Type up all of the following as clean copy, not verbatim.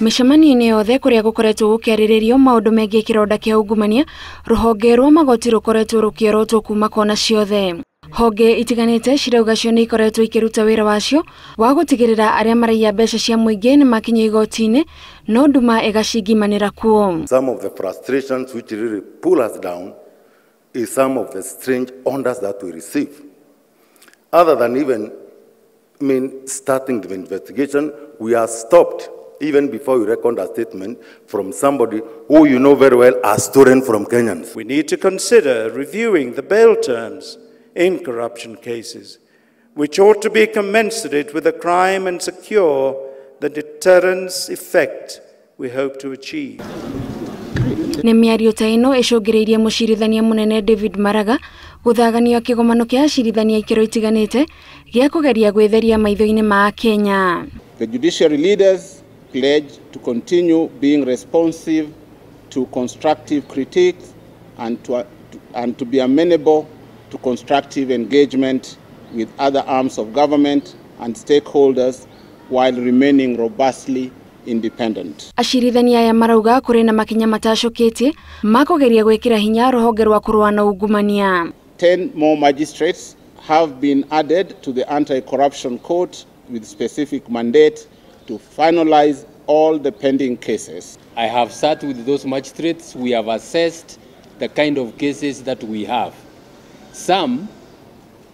Mĩcemanio-inĩ yothe kũrĩa gũkoretwo gũkĩarĩrĩrio maũndũ megiĩ kĩronda kĩa ungumania, rũhonge rwa magoti rũkoretwo rũkĩorotwo kuma kona ciothe. Honge itiganĩte cirauga cio nĩ ikoretwo ikĩruta wĩra wacio wa gũtigĩrĩra arĩa maraiya mbeca cia mũingĩ nĩ makinya igoti-inĩ, no nduma ĩgacingimanĩra kuo. Some of the frustrations which really pull us down is some of the strange orders that we receive. Other than even starting the investigation, we are stopped even before we record a statement from somebody who you know very well has stolen from Kenyans. We need to consider reviewing the bail terms in corruption cases, which ought to be commensurate with the crime and secure the deterrence effect we hope to achieve. Nĩ mĩario ta ĩno ĩcũngĩrĩirie mũcirithania mũnene David Maraga gũthaganio kĩgomano kĩa acirithania ikĩro itiganĩte gĩa kũgeria gwĩtheria maitho-inĩ ma Kenya. The judiciary leaders pledge to continue being responsive to constructive critiques and to be amenable to constructive engagement with other arms of government and stakeholders while remaining robustly independent. Acirithania aya marauga kũrĩ na makinya matacũkĩtie ma kũgeria gwĩkĩra hinya rũhonge rwa kũrũa na ungumania. 10 more magistrates have been added to the anti-corruption court with specific mandate to finalize all the pending cases. I have sat with those magistrates. We have assessed the kind of cases that we have. Some,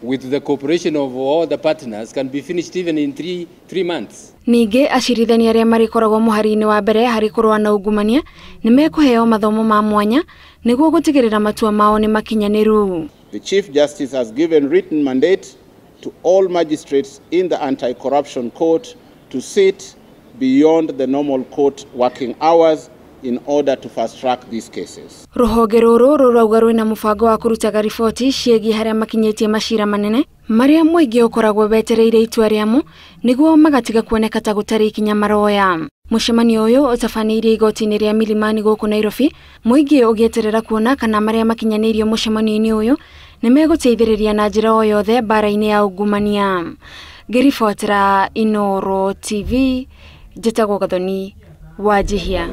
with the cooperation of all the partners, can be finished even in three months. Ningĩ acirithania arĩa marĩkoragwo mũhari-inĩ wa mbere harĩ kũrũa na ungumania nĩ mekũheo mathomo ma mwanya nĩguo gũtigĩrĩra matua mao nĩ makinyanĩru. The Chief Justice has given written mandate to all magistrates in the anti-corruption court to sit beyond the normal court working hours in order to fast-track these cases. Rũhonge rũrũ rũrauga rwĩna mũbango wa kũrutaga riboti ciĩgiĩ harĩa makinyĩtie macira manene marĩa mũingĩ ũkoragwo wetereire itua rĩamo nĩguo magatiga kuoneka ta gũtarĩ ikinya maroya. Mũcemanio ũyũ ũtabanĩirio igoti-inĩ rĩa Milimani gũkũ Nairobi, mũingĩ ũgĩeterera kuona kana marĩa makinyanĩirio mũcemanio-inĩ ũyũ nĩ megũteithĩrĩria na njĩra o yothe mbara-inĩ ya ungumania. Ngĩribotera Inooro TV, njĩtagwo Gathoni Wajihia.